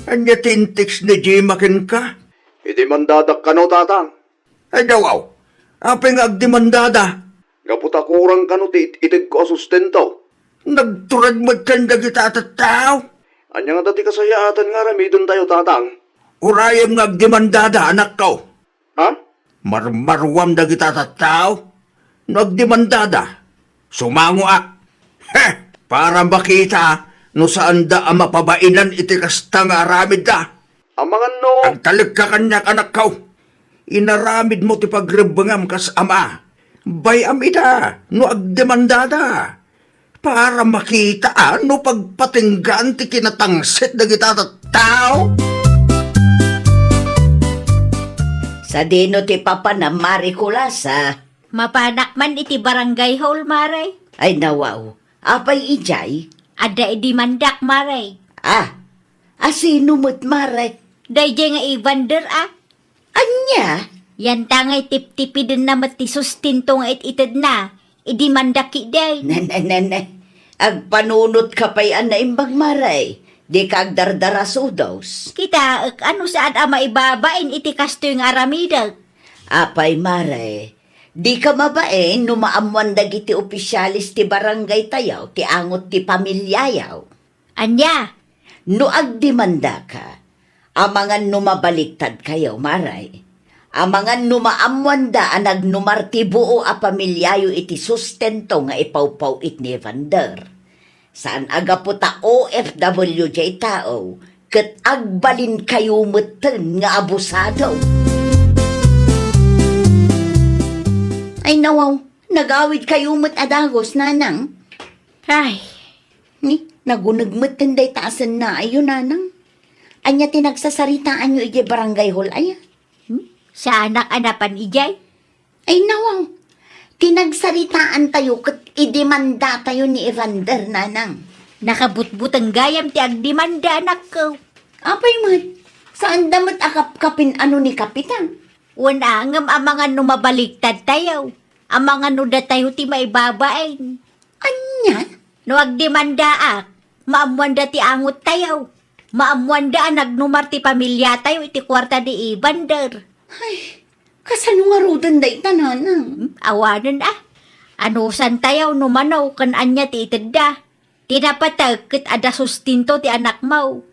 Ania ti inteks ni Gemma kenka? Iti mandadak kano, Tatang. Ay, dawaw. Apay nga agdemandada? Gapu ta kurang kano ti it-itedko a sustento. Nagturag met ken dagita a tattao? Ania ngata ti kasayaatan nga aramidentayo, Tatang? Urayem nga agdemandada, anakko. Ha? Marmaruam dagita a tattao? No agdemandada, sumangoak. He! Para makita no saanda a mapabainan iti kasta nga aramidda. Amangan no. Agtalekka kaniak, anakko. Inaramidmo ti pagrebbengam kas ama. Bay-am ida no agdemandada. Para makita a no pagpatinggaan ti kinatangsit dagita a tattao. Sadino ti papanam, Mari Kulasa? Mapanak man iti barangay hall, Maray. Ay, nawaw. Apay idiay? Adda idi mandak, Maray. Ah, asino met, Maray? Daydiay nga Evander, a. Ania? Yanta ngay tiptipidenna met ti sustento nga it-itedna. Idi mandak idi. Ne, ne, ne, ne. Agpanunotka pay a naimbag, Maray. Dika agdardarasudos. Kitaek a no saan a maibabain iti kastoy nga aramidek. Apay, Maray, dika mabain no maammoan dagiti opisiales ti barangaytayo ti angot ti pamiliayo. Ania? No agdemandaka, amangan no mabaliktadkayo, Maray. Amangan no maammoanda a nagnumar ti buo a pamiliayo iti sustento nga ipawpaw-it ni Evander. Saan a gapu ta O F W diay tao, ket agbalinkayo metten nga abusado. Ay nawaw, nagawidkayo met a dagus, nanang. Ay, ni, naguneg metten dayta a sennaayyo, nanang. Ania ti nagsasaritaanyo idiay barangay hall aya? Hmm? Saanak a napan idiay? Ay, nawaw. Ti nagsaritaantayo ket idemandatayo ni Evander, nanang. Nakabutbuteng gayam ti agdemanda, anakko. Apay met, saanda met a kapkapin-ano ni Kapitan? Wen a, ngem amangan no mabaliktadtayo. Amangan no datayo ti maibabain. Ania? No agdemandaak, maammoanda ti angottayo. Maammoanda a nagnumar ti pamiliatayo iti kuarta ni Evander. Ay, kasano ngaruden dayta, nanang? Hmm, awanen a. Anusantayo no mano ken ania ti itedda. Ti napateg ket adda sustento ti anakmo.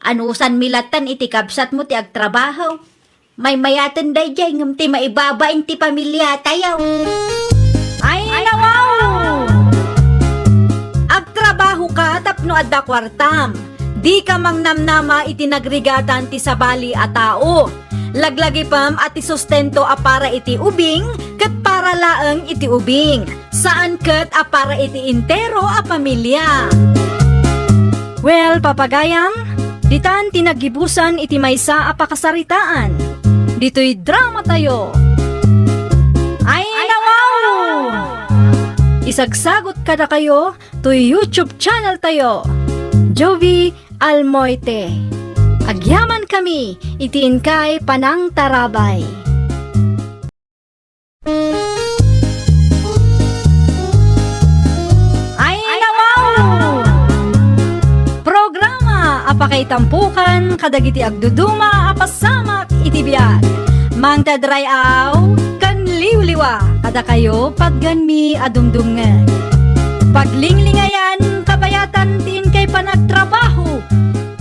Anusanmi lattan iti kabsatmo ti agtrabaho. Maymayaten daydiay ngem ti maibabain ti pamiliatayo. Ay, nawaw! Agtrabahoka tapno adda kuartam. Dika mangnamnama iti nagrigatan ti sabali a tao. Laglagipem a ti sustento a para iti ubing ket para laeng iti ubing. Saan ket a para iti entero a pamilia. Well, papagayam, ditan ti naggibusan iti maysa a pakasaritaan. Ditoy dramatayo. Ay, nawaw! Isagsagot kadakayo toy YouTube channel tayo, Jovie Almoite. Agyamankami iti inkay panangtarabay. Ay, nawaw! Programa a pakaitampokan kadagiti agduduma a pasamak iti biag. Mangted ray-aw ken liwliwa kadakayo patgenmi a dumdumngeg. Paglinglingayan, kabayatan ti inkay panagtrabaho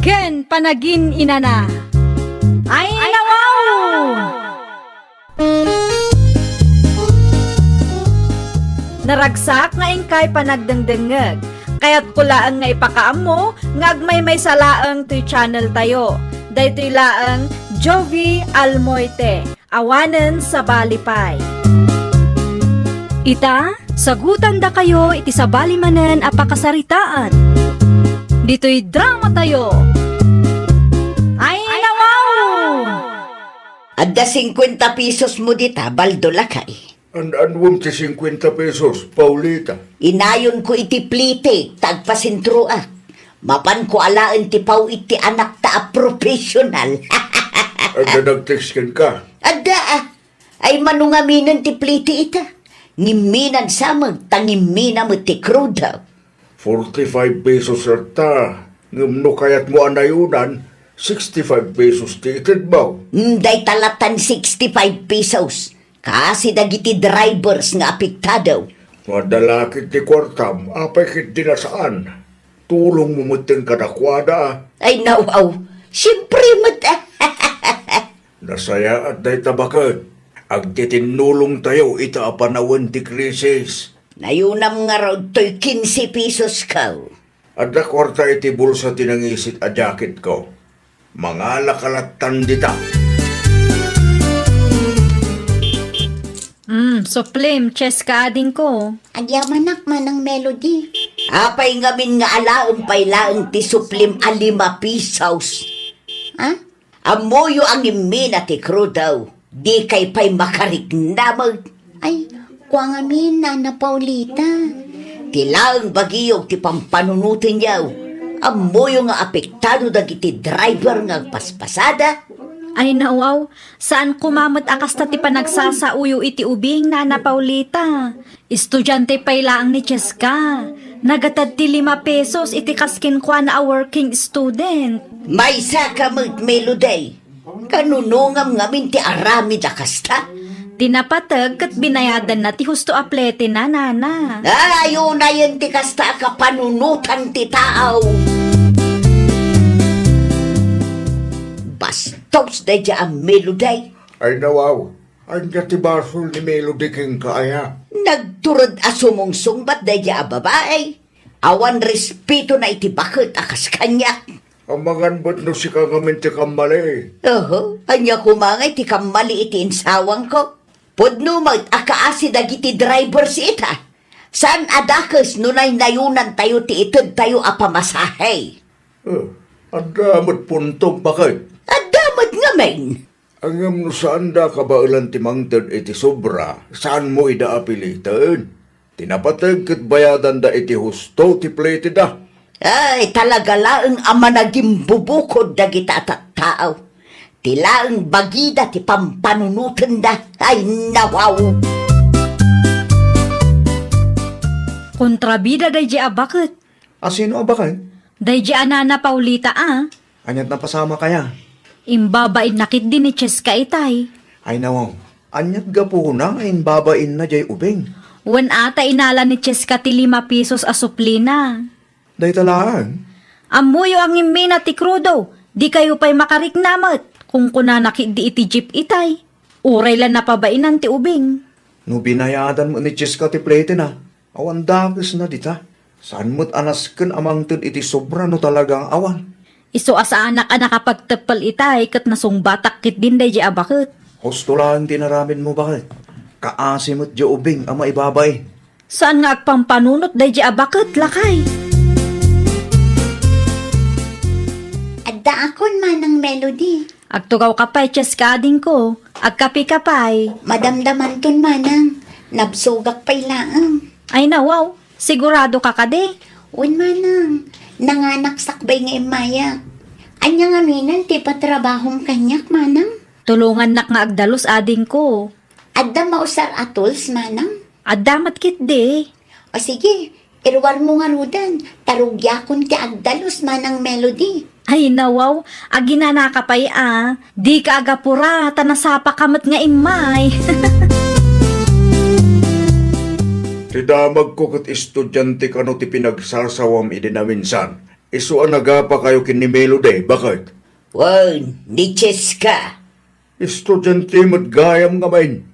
ken panagin-inana. Ay, nawaw! Naragsak nga inkay panagdengdengngeg. Kayatko laeng nga ipakaammo nga agmaymaysa laeng toy channel tayo. Daytoy laeng Jovie Almoite, awanen sabali pay. Ita, sagutandakayo iti sabali manen a pakasaritaan. Ditoy dramatayo. Ay, nawaw! Adda singkuenta pesos mo dita, Baldo, lakay. An-anuem ti singkuenta pesos, Paulita? Inayonko iti plitik ta agpasentroak. Mapanko alaen ti paw-it ti anakta a professional. Adda nag-text kenka? Adda, ah. Ay, mano ngaminen ti plitik ita? Ngimminan sameg, ta ngimmina met ti krudo. Forty-five pesos latta, ngem no kayatmo a nayonan, sixty-five pesos ti itedmo. Mm, dayta lattan sixty-five pesos. Kasi dagiti drivers nga apektado. No adda la ket ti kuartam, apay ket di na saan? Tulongmo metten kadakuada. Ay, nawaw. Siempre met. Nasayaat dayta baket. Agtitinnulongtayo ita a panawen ti krisis. Nayonam ngarud toy quince pesos ko. Adda kuarta iti bulsa ti nangisit a jacketko. Mangalaka lattan dita. Mm, Supreme, Cheska adingko. Agyamanak, Manang Melody. Apay ngamin nga alaem pay laeng ti Supreme a lima pesos? Ha? Ammoyo a ngimmina ti krudo, dikay pay makariknameg. Ay, kua ngamin, Nana Paulita. Ti laeng bagiyo ti pampanunotenyo. Ammoyo nga apektado dagiti driver nga agpaspasada. Ay, nawaw, saan koma met a kasta ti panagsasaoyo iti ubing, Nana Paulita. Estudiante pay laeng ni Cheska. Nagatad ti lima pesos iti kas kenkuana a working student. Maysaka met, Melody. Kanunongam ngamin ti aramid a kasta? Ti napateg ket binayadanna ti husto a pletena, Nana. Ay, unayen ti kasta a kapanunotan ti tao. Bastos daydiay a Melody. Ay nawaw, ania ti basol ni Melody kenka aya? Nagtured a sumungsungbat daydiay a babai. Awan respetona iti baket a kas kaniak. Amangan met no sika ngamin ti kammali. Oho, ania koma ngay ti kammali iti insawangko? Pudno met a kaasi dagiti drivers ita. Saan a dakes no naynayonantayo ti itedtayo a pamasahe. Eh, adda met puntom, baket? Adda met ngamin. Ngem no saanda kabaelan ti mangted iti sobra, saanmo ida a piliten. Ti napateg ket bayadanda iti husto ti pleteda. Ay, talaga laeng a managimbubukod dagita a tattao. Ti laeng bagida ti pampanunotenda. Ay, nawaw! Kontrabida daydiay a baket. A sino a baket? Daydiay a Nana Paulita a. Aniat napasamak aya? Imbabainna ketdi ni Cheska itay. Ay nawaw, aniat gapuna nga imbabainna jay ubing? Wen a ta inala ni Cheska ti lima pesos a suplina. Dayta laeng? Ammoyo a ngimmina ti krudo, dikayo pay makarikna met, kunkunana ketdi iti jeep itay. Uray la napabainan ti ubing. No binayadan met ni Cheska ti pletena, awan dakesna dita. Saan met a nasken a mangted iti sobra no talaga nga awan. Isu a saanak a nakapagteppel itay ket nasungbatak ketdin daydiay a baket. Husto laeng ti inaramidmo, baket. Kaasi met diay ubing a maibabain. Saan nga agpampanunot daydiay a baket, lakay? Addaakon, Manang Melody. Agtugawka pay, Cheska adingko. Agkapeka pay. Madamdamanton, Manang. Nabsogak pay laeng. Ay nawaw, siguradoka kadi? Wen, Manang. Nanganak sakbay nga immayak. Ania ngaminen ti patrabahom kaniak, Manang? Tulongannak nga agdalus adingko. Adda mausar a tools, Manang? Adda met ketdi. O sige, iruarmo ngaruden, ta rugiakon ti agdalus, Manang Melody. Ay, nawaw, aginanaka pay a. Dika agapura, ta nasapaka met nga immay. Ti damagko ket estudiante kano ti pinagsasawam idi naminsan. Isu a nagapakayo ken ni Melody, baket? Wen, ni Cheska. Estudiante met gayam ngamin.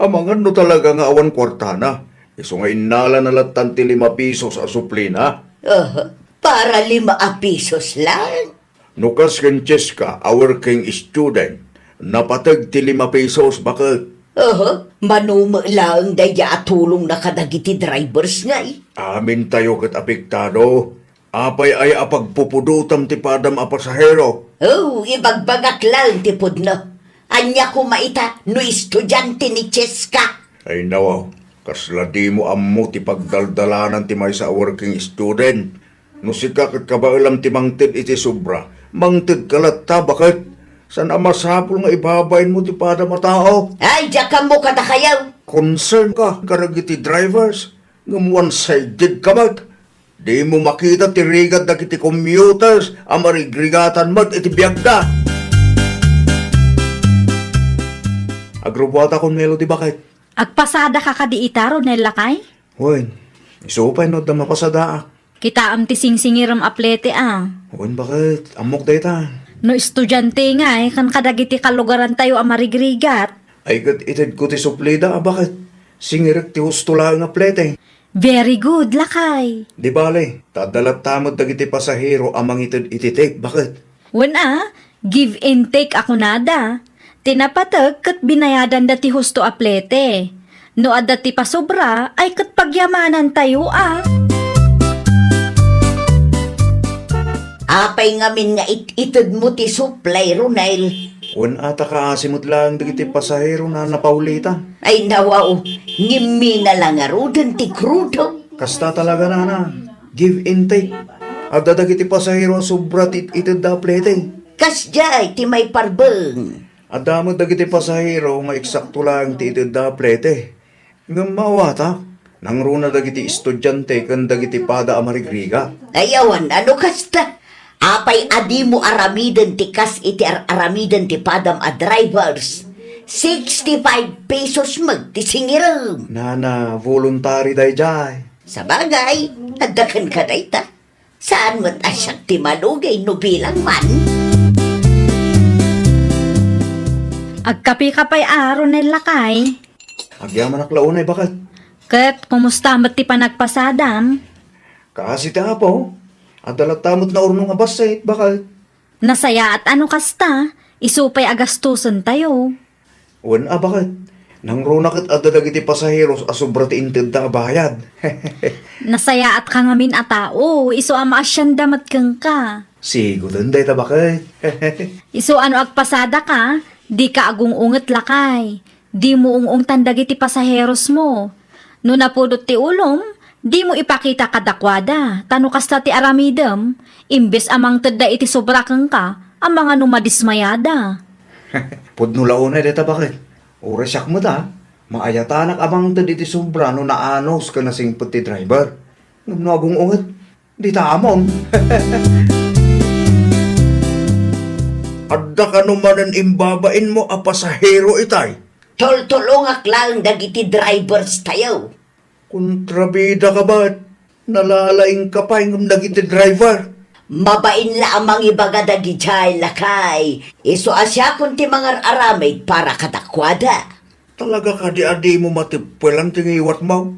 Amangan no talaga nga awan kuartana. Isu nga innalana lattan ti lima pesos a suplina. Aha, para lima a pesos laeng? No kas ken Cheska a working student, napateg ti lima pesos, baket. Aha, mano met laeng daydiay a tulongna kadagiti drivers ngay? Amintayo ket apektado. Apay aya a pagpupudotam ti padam a pasahero? Oh, ibagbagak laeng ti pudno. Ania koma ita no estudiante ni Cheska? Ay nawaw, kasla dimo ammo ti pagdaldalanan ti maysa a working student. No sika ket kabaelam ti mangted iti sobra, mangtedka latta, baket. Saan a masapul nga ibabainmo ti padam a tao? Ay, diak ammo kadakayo. Concern ka kadagiti drivers, ngem one-sided ka met. Dimo makita ti rigat dagiti commuters a marigrigatan met iti biagda. Agrubuatakon, Melody, baket. Agpasadaka kadi ita, Ronel, lakay? Wen, isu pay no adda mapasadaak. Kitaem ti singsingirem a plete a. Wen, baket, ammok dayta. No estudiante ngay, ken kadagiti kalugarantayo a marigrigat. Ay ket itedko ti suplida a baket. Singirek ti husto laeng a plete. Very good, lakay. Di bale, ta adda latta met dagiti pasahero a mangited iti take, baket. Wen a, give and take a kunada. Ti napateg ket binayadanda ti husto a plete. No adda ti pasobra, ay ket pagyamanantayo a. Apay ngamin nga it-itedmo ti suplay, Ronel? Wen a ta kaasi met laeng dagiti pasahero, Nana Paulita. Ay nawaw, ngimmina la ngaruden ti krudo. Kasta talaga, Nana. Give and take. Adda dagiti pasahero a sobra ti it-itedda a plete. Kasdiay ti maiparbeng. Adda met dagiti pasahero nga eksakto laeng ti itedda a plete. Ngem maawatak, nangruna dagiti estudiante ken dagiti pada a marigrigat. Ay awan, ano kasta? Apay a dimo aramiden ti kas iti ar-aramiden ti padam a drivers? Sixty-five pesos met ti singirem. Nana, voluntary daydiay. Sabagay, adda kenka dayta. Saan met a siak ti malugay no bilang man? Agkapika pay a, Ronel, lakay? Agyamanak la unay, baket. Ket kumusta met ti panagpasadam? Kaasi ti Apo, adda latta met naurnong a bassit, baket. Nasayaat a no kasta, isu pay a gastusentayo. Wen a, baket. Nangruna ket adda dagiti pasaheros a sobra ti intedda a bayad. Nasayaatka ngamin a tao, isu a maasianda met kenka. Siguden dayta, baket. Isu a no agpasadaka, dika agung-unget, lakay. Dimo ung-ungtan dagiti pasaherosmo. No napudot ti ulom, dimo ipakita kadakuada, ta no kasta ti aramidem, imbes a mangtedda iti sobra kenka, amangan no madismayada. Pudno la unay dayta, baket. Uray siak met a, maayatanak a mangted iti sobra no naanus ken nasingpet ti driver. Ngem no agung-unget, dita amon. Adda kano manen imbabainmo a pasahero itay? Tultulongak laeng dagiti drivers tayo. Kontrabida ka met. Nalalaingka pay ngem dagiti driver. Mabain la a mangibaga dagidiay, lakay. Isu a siakon ti mangar-aramid para kadakuada. Talaga kadi a dimo mateppelan ti ngiwatmo?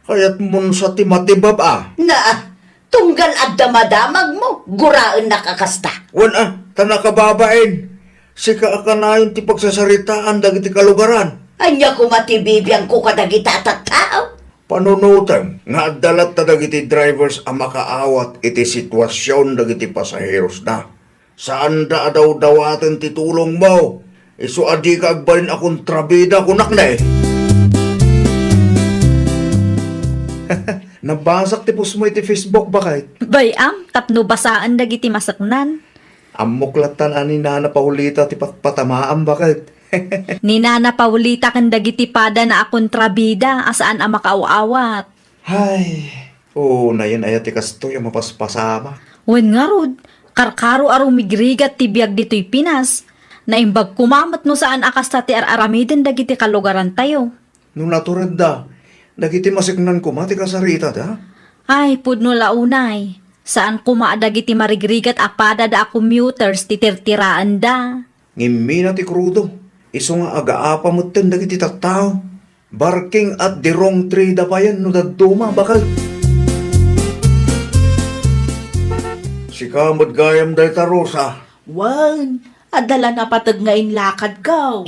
Kayatmon sa ti matibab a? Na, tunggal adda madamagmo, guraennak a kasta. Wen a, ta nakababain. Sika a kanayon ti pagsasaritaan dagiti kalugaran. Ania koma ti bibiangko kadagita a tattao? Panunotem nga adda latta dagiti drivers a makaawat iti situasion dagiti pasaherosna. Saanda a dawdawaten ti tulongmo. Isu a dika agbalin a kontrabida, kunak ne. Nabasak ti postmo iti Facebook, baket. Bay-am, tapno basaen dagiti maseknan. Ammok lattan a ni Nana Paulita ti patpatamaam, baket. Ni Nana Paulita ken dagiti padana a kontrabida a saan a makaaw-awat. Hay, unayen aya ti kastoy a mapaspasama. Wen ngarud, karkaro a rumigrigat ti biag ditoy Pinas. Naimbag koma met no saan a kasta ti ar-aramiden dagiti kalugarantayo. No naturedda, dagiti maseknan koma ti kasaritada? Ay, pudno la unay. Saan koma a dagiti marigrigat a padada a commuters ti tirtiraenda. Ngimmina ti krudo, isu nga agaapa metten dagiti tattao. Barking at the wrong tree da payen no dadduma, baket. Sika met gayam dayta, Rosa. Wen, adda la napateg nga inlakadko.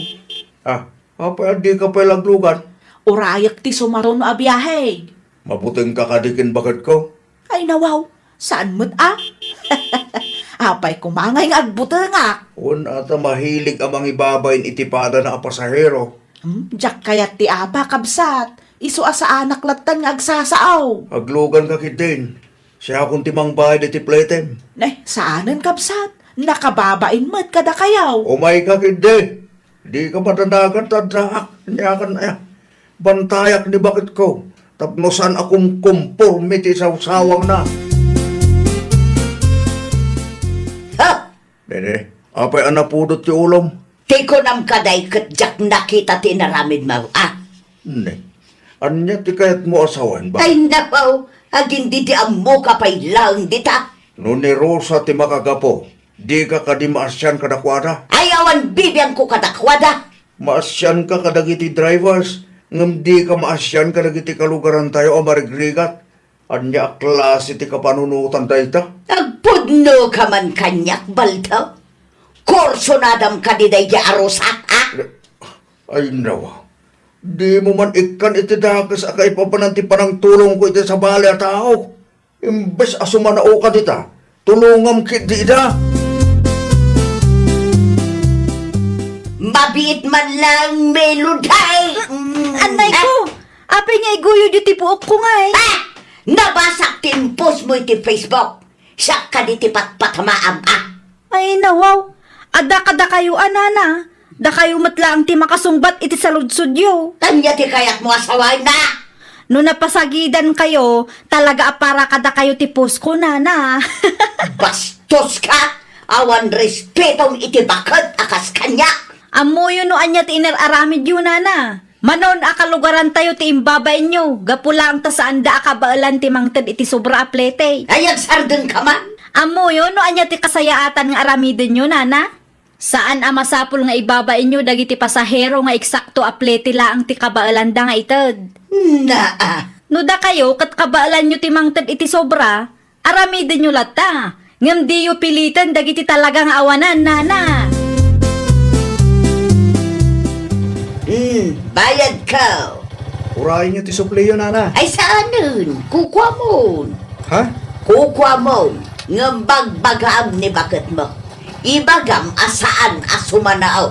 Ah, apay a dika pay laglugan? Urayek ti sumaruno a biahe. Mabutengka kadi ken baketko? Ay, nawaw, saan met a? Apay koma ngay nga agbutengak? Wen a ta mahilig a mangibabain iti padana a pasahero. Hmm, diak kayat ti apa, kabsat. Isu a saanak lattan nga agsasao. Agluganka ketdin. Siakon ti mangbayad iti pletem. Ne, saanen, kabsat. Nakababain met kadakayo. Umayka ketdi. Dika madanagan ta addaak. Aniakan aya? Bantayak ni baketko tapno saan a kumkumporme ti sawsawangna. Ha? Nene, apay a napudot ti ulom? Ti kunam kadi ket diak nakita ti inaramidmo, a? Ne, ania ti kayatmo a sawen, ba? Ay, napaw, agin di di ammoka pay laeng dita. No ni Rosa ti makagapu, dika kadi maasian kadakuada? Ay, awan bibiangko kadakuada. Maasianka kadagiti drivers, ngem dika maasian kadagiti kalugarantayo a marigrigat. Ania a klase ti kapanunotan dayta? Agpudnoka man kaniak, balto? Kursonadam kadi daydi a Rosa, a? Ay, nawa. Dimo man ikkan iti dakes a kaipapanan ti panangtulongko iti sabali a tao. Imbes a sumanaoka dita, tulongam ketdi ida. Mabiit man laeng, Melody! Annay ko! Apay nga iguyodyo ti puokko ngay? Ah! Nabasak ti impostmo iti Facebook. Siak kadi ti patpatamaam, a? Ay, nawaw. Adda kadakayo a, nana. Dakayo met laeng ti makasungbat iti saludsodyo. Ania ti kayatmo a sawen, a? No napasagidankayo, talaga a para kadakayo ti postko, nana. Bastoska! Awan respetom iti baket a kas kaniak. Ammoyo no ania ti inar-aramidyo, nana. Manon a kalugarantayo ti imbabainyo, gapu laeng ta saanda a kabaelan ti mangted iti sobra a plete. Ay, agsardengka man. Ammoyo no ania ti kasayaatan nga aramidenyo, nana? Saan a masapul nga ibabainyo dagiti pasahero nga eksakto a plete laeng ti kabaelanda nga ited. Naa. No dakayo ket kabaelanyo ti mangted iti sobra, aramidenyo latta. Ngem diyo piliten dagiti talaga nga awanan, nana. Hmm, bayadko. Urayenyo ti supliyo, nana. Ay, saanen. Kukuamon. Ha? Kukuamon. Ngem bagbagaam ni baketmo. Ibagam a saan a sumanaw.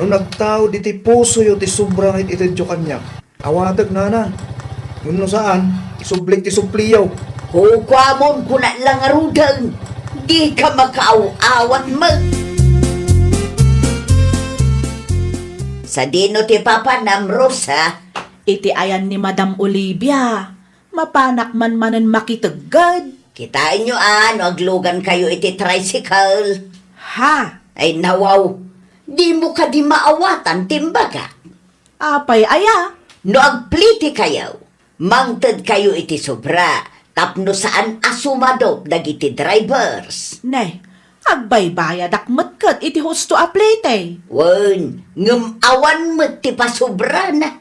No nagtaud iti pusoyo ti sobra nga it-itedyo kaniak, awatek, nana. Ngem no saan, isublik ti supliyo. Kukuamon, kuna la ngaruden. Dika makaaw-awat met. Sadino ti papanam, Rosa? Iti ayan ni Madam Olivia, mapanak man manen makitegged. Kitaenyo a no aglugankayo iti tricycle. Ha? Ay, nawaw. Dimo kadi maawatan ti imbagak? Apay aya? No agplitekayo, mangtedkayo iti sobra tapno saan a sumadop dagiti drivers. Ne, agbaybayadak met ket iti husto a plete. Wen, ngem awan met ti pasubrana.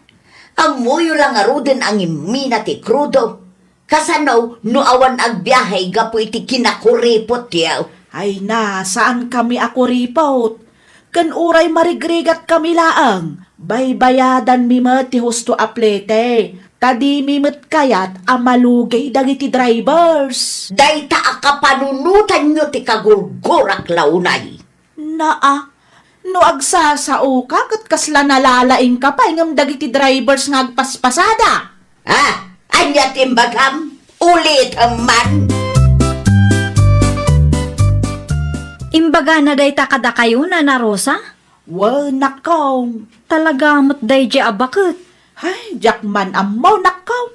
Ammoyo la ngaruden a ngimmina ti krudo. Kasano no awan agbiahe gapu iti kinakuripotyo? Ay na, saankami a kuripot. Ken uray marigrigatkami laeng, baybayadanmi met ti husto a plete, ta dimi met kayat a malugey dagiti drivers. Dayta a kapanunotanyo ti kagurgurak la unay. Naa, no agsasaoka ket kasla nalalaingka pay ngem dagiti drivers nga agpaspasada. Ah, ania ti imbagam? Ulitem man. Imbagana dayta kadakayo, Nana Rosa? Wen, nakkaw. Talaga met daydiay a baket. Ay, diak man ammo, nakkaw.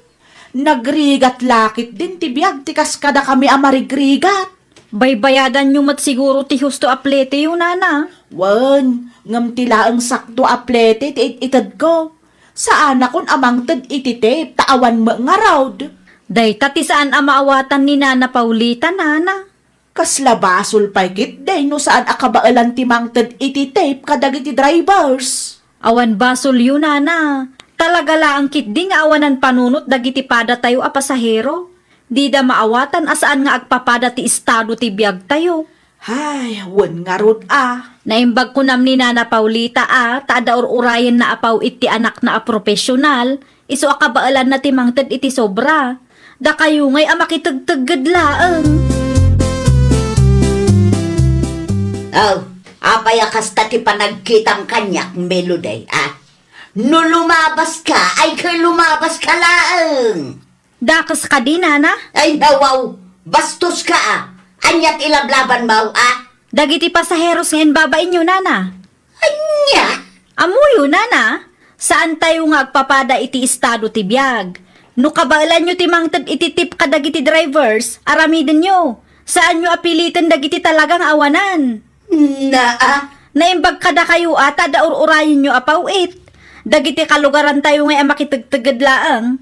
Nagrigat la ketdin ti biag ti kas kadakami a marigrigat. Baybayadanyo met siguro ti husto a pleteyo, nana. Wen, ngem ti laeng sakto a plete ti it-itedko. Saanakon a mangted iti tape ta awan met ngarud. Dayta ti saan a maawatan ni Nana Paulita, nana. Kasla basol pay ketdi no saan a kabaelan ti mangted iti tape kadagiti drivers. Awan basolyo, nana. Talaga laeng ketdi nga awanan panunot dagiti padatayo a pasahero. Dida maawatan a saan nga agpapada ti estado ti biagtayo. Ay, wen ngarud a. Naimbag kunam ni Nana Paulita a ta adda ur-urayenna a paw-it ti anakna a profesional, isu a kabaelanna ti mangted iti sobra. Dakayo ngay a makitegtegged laeng. Oh, apay a kasta ti panagkitam kaniak, Melody, a? No lumabaska, ay ket lumabaska laeng. Dakes kadi, nana? Ay, nawaw! Bastoska a! Ania ti ilablabanmo a? Dagiti pasaheros nga imbabainyo, nana. Ania? Ammoyo, nana. Saantayo nga agpapada iti estado ti biag. No kabaelanyo ti mangted iti tip kadagiti drivers, aramidenyo. Saanyo a piliten dagiti talaga nga awanan. Naa. Naimbag kadakayo a ta adda ur-urayenyo a paw-it. Dagiti kalugarantayo ngay a makitegteged laeng.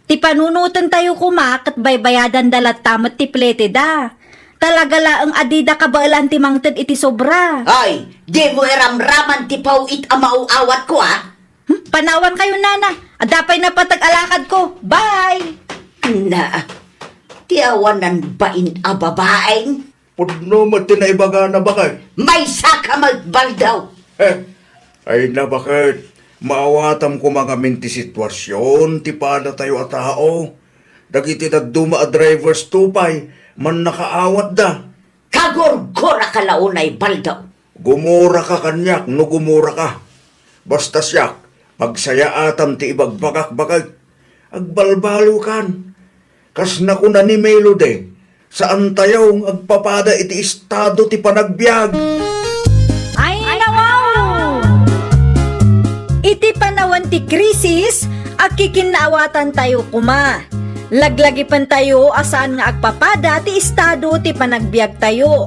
Ti panunotentayo koma ket baybayadanda latta met ti pleteda. Talaga laeng a dida kabaelan ti mangted iti sobra. Ay, dimo iramraman ti paw-it a maaw-awatko a? Hmm? Panawankayo, nana. Adda pay napateg a lakadko. Bye! Naa, ti awanan bain a babaeng. Pudno met ti naibagana, baket. Maysaka met, Baldaw. Heh. Ay na, baket. Maawatam koma ngamin ti situasion ti padatayo a tao. Dagiti dadduma a drivers to pay, mannakaawatda. Kagurguraka la unay, Baldaw. Gumuraka kaniak no gumuraka. Basta siak, pagsayaatam ti ibagbagak, baket. Agbalbaliwkan. Kas nakuna ni Melody, saantayo nga agpapada iti estado ti panagbiag. Ay, nawaw! Iti panawen ti krisis, agkikinnaawatantayo koma. Laglagipentayo a saan nga agpapada ti estado ti panagbiagtayo.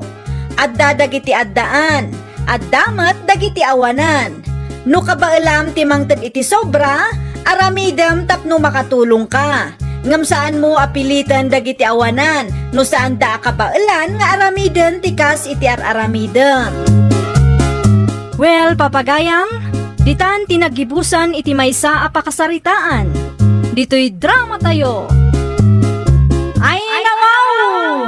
Adda dagiti addaan, adda met dagiti awanan. No kabaelam ti mangted iti sobra, aramidem tapno makatulongka. Ngem saanmo a piliten dagiti awanan no saanda a kabaelan nga aramiden ti kas iti ar-aramidem. Well, papagayam, ditan ti naggibusan iti maysa a pakasaritaan. Ditoy dramatayo. Ay, nawaw!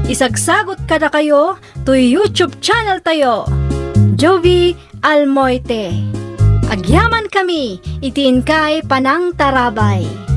Isagsagot kadakayo toy YouTube channel tayo, Jovi Almoite. Agyamankami iti inkay panangtarabay.